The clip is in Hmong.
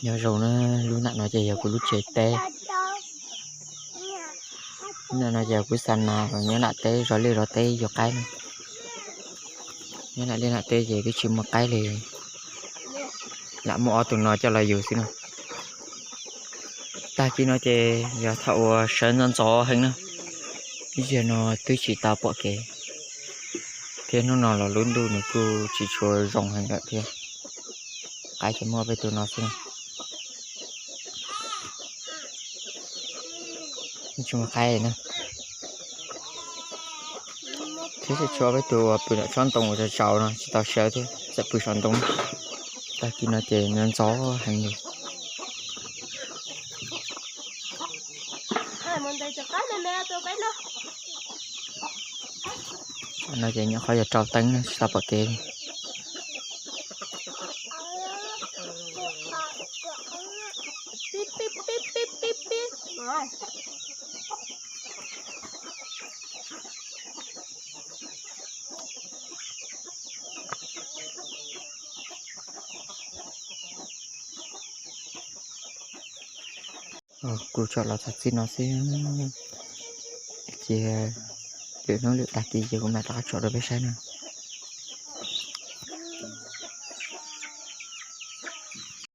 Nyob zoo na, lub nram no ces yog kuv lub tsev teb. Lub nram no ces kuv xa nas los nyob nram teb zov liaj zov teb yug qaib na. Nyob nram liaj nram teb ces twb tsis muaj qaib li, lam muaj ob tug no coj los yug xwb na. Tag kis no ces yog thaum uas sawv ntxov ntxov heev na, ib zaug no twb tsis tau pom kev, thiab hnub no los lub ntuj nws kuj tsis tshua zoo heev lawm thiab. Qaib ces muaj peb tug no xwb na. Tsis muaj qaib na. Thiab tseem tshuav peb tug uas pw nram tsob ntoo uas tsaus tsaus no tsis tau sawv thiab, txawm pw saum ntoo. Tag kis no ces ntxov ntxov heev li. No ces nyuam qhuav yog rau teeb tsis tau pom kev li. Kuv tsom los txog txij no xwb, ces lwm hnub lwm tag kis ces kuv mam rov qab tsom rau peb saib na.